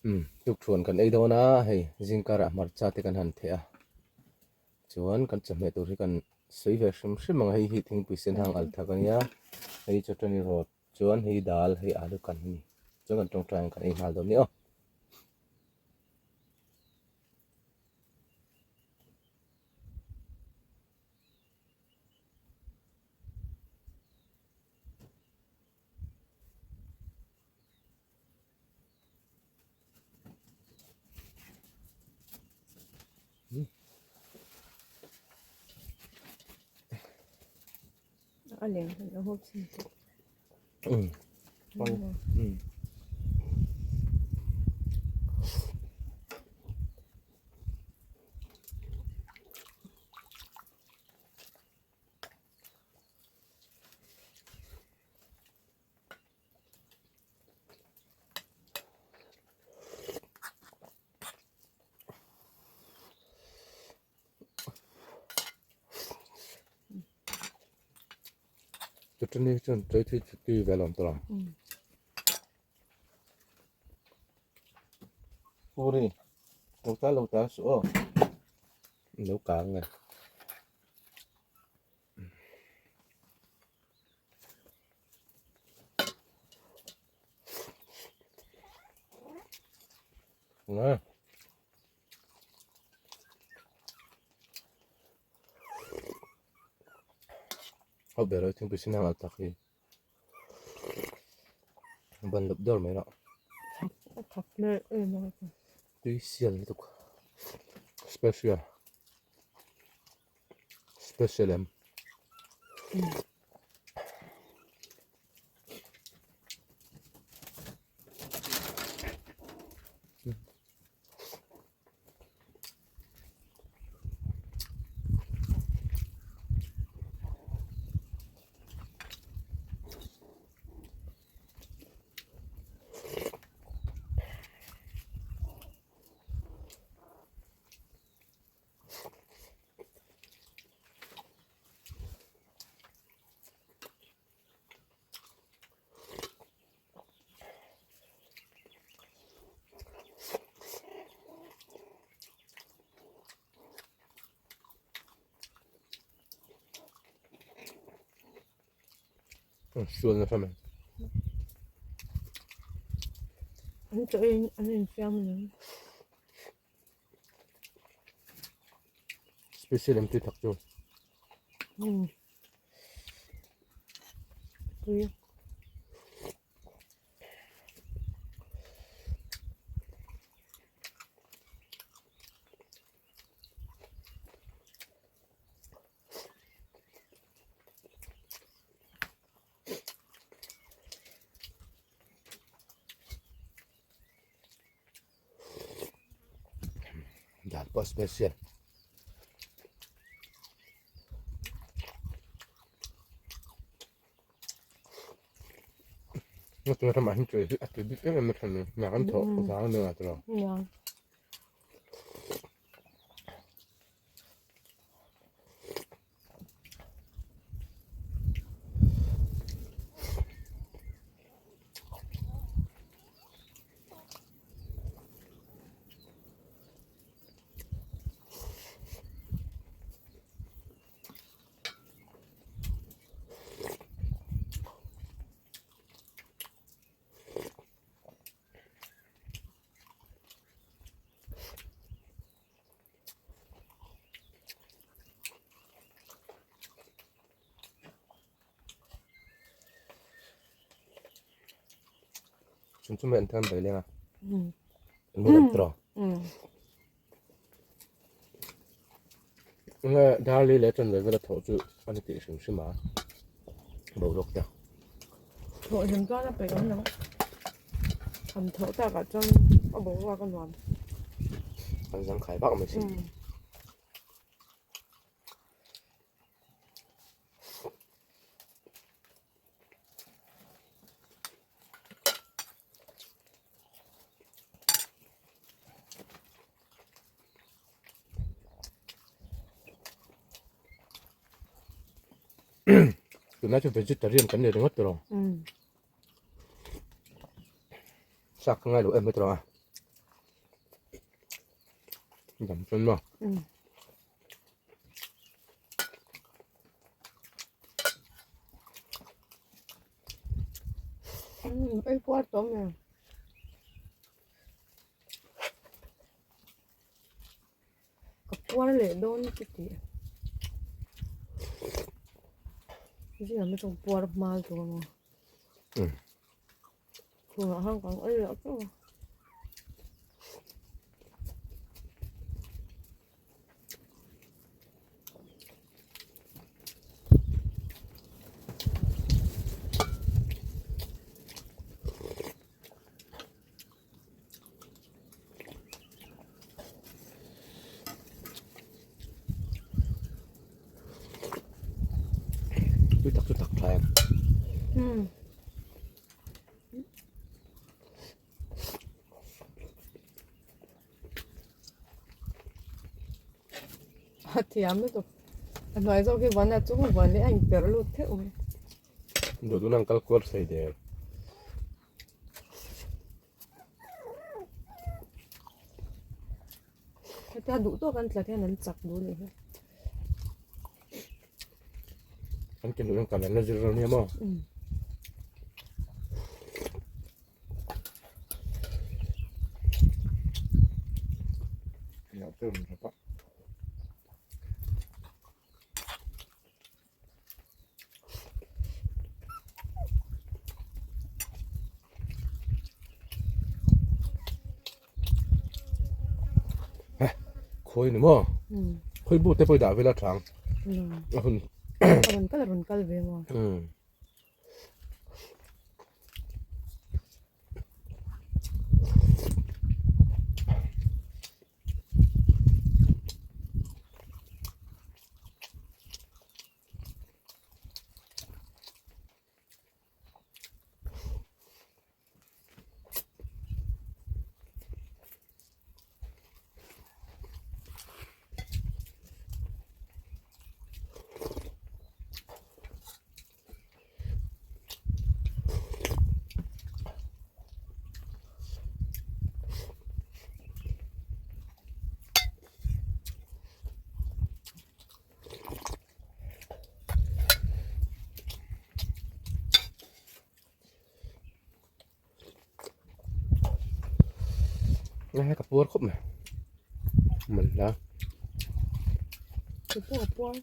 Umm tukthuan kan ei dawn a hei zingkarah hmarcha te kan han theh a chuan kan chawhmeh tur hi kan sawi ve hrim hrim ang a hei hi thingpui sen hang al thak a nia hei chawṭani rawt chuan hei dal hei alu kan a ni chuan kan tawngtai ang kan ei nghal dawn a ni aw. A leng han a hawp sin tawh. Um. Um. Chutani chuan chawi thui tui ve lawm tawh ang. Puri, lo tal lo tal suh aw. Lo kang nge. Nè. Ho ber a thingpui sen hang tak hi ban lawp deuh mai rah. A thak hmel em a. Tui sial lutuk special special em. Sual nasa mai. An chaw in an infiam aniang. Special em tui tak chu. Um. Tui. Dan pawh special. Nga tuna ramah hian chawi hi a tui bik em em a than a ni kan thawh vang a ni ang tiraw. Chung chu mai an tan bai leng a. An mun an tro. Nga darli leh chan ve vel a thawh chu a ni tih hrim hrim a. Boruak te. Thawh hlim chuan a peih awm lo. An thawh takah chuan a boruak a nuam. An zangkhai vak mai si. Tunlai chu vegetarian kan ni ringawt tawh. Sak ka ngai lo em mai tawh a. Dam chuan maw? Umm. Umm ei puar tawh nge. Ka puar leh dawn ka ti. Zingah mi chuan puar hma tur a maw. Umm. Chhungah khan kan ei leh teuh a. Tui tak chu tak thlai ang. Umm. A thiam lutuk. A hnuai zawk hi vawn a chung a vawn leh a inperh lut theuh mai. Duh duhna an kal kual thei der. Hetia duh tawk an tlat hian an chak duh anih hi. An ke duh kan an la zir lo nia maw? Ya te rum pa. Khawi ni maw? Khawi bu te pawh i dah vel a thang. A hun. A rawn kal a rawn kal ve maw? Ngai ka puar khawp mai man hla Ka pawh a puar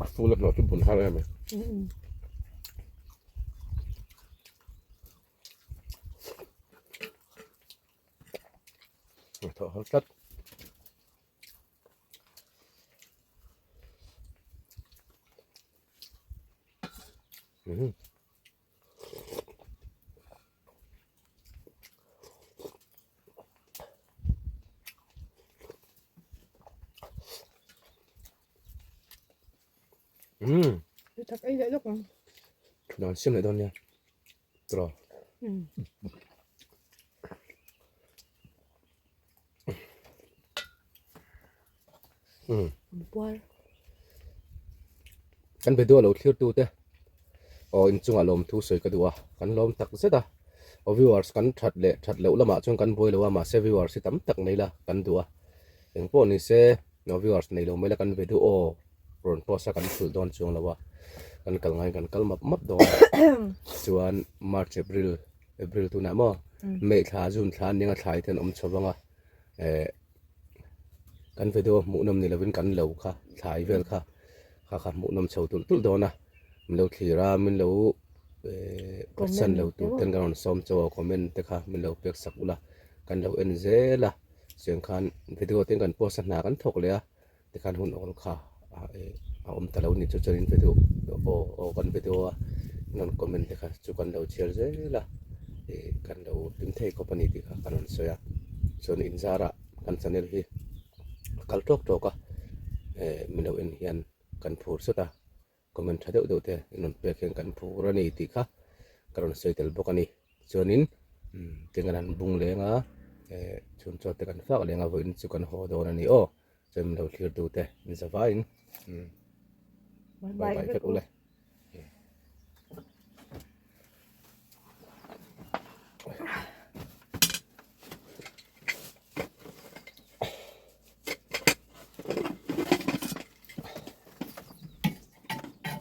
a full a hnawh chu bun har em mai a thawh har tlat. Umm. Tak ei leh lawk ang. Dan siam leh dawn nia. Tiraw. Umm. Umm. Puar. Kan be duah lo thlir tu te aw inchungah lawm thu sawi ka duh a kan lawm tak zet a aw viewers kan that leh that loh lamah chuan kan buai lo a mahse viewers hi tam tak nei la kan duh a engpawh ni se aw viewers nei lo mai la kan be duh aw rawn post a kan thulh dawn chuang lo a kan kal ngaiin kan kal map map dawn a chuan March April April tunah maw May thla June thla ania thlai te an awm chho vang a eh kan video hmuhnawm ni lovin kan lo kha thlai vel kha kha kha hmuhnawm chho tulh tulh dawn a min lo thlir a min lo eh phatsan lo tur ten kan rawn sawm chauh a comment te kha min lo pek sak ula kan lo en zel a chuan khan video te kan post a hna kan thawk leh a tikhan hun awl kha a awm ta lo ni chu chuanin video aw aw kan video a rawn comment te kha chu kan lo chhiar zel a ih kan lo hlim thei khawp a ni tih kha kan rawn sawi a chuan inzarah kan channel hi a kal tawk tawk a eh min lo en hian kan phur sawt a comment tha deuh deuh te in rawn pek hian kan phur a ni tih kha ka rawn sawi tel bawk a ni chuanin tin kan han bung leng a eh chhun chaw te kan fak leng a vawiin chu kan haw dawn a ni aw chuan min lo thlir tu te min za vaiin bye bye vek ule.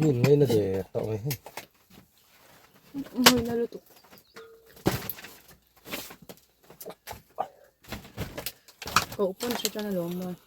Mi in ngaina der tawh mai hi. Mawina lutuk. Koh pawn hre tan alawm mawi.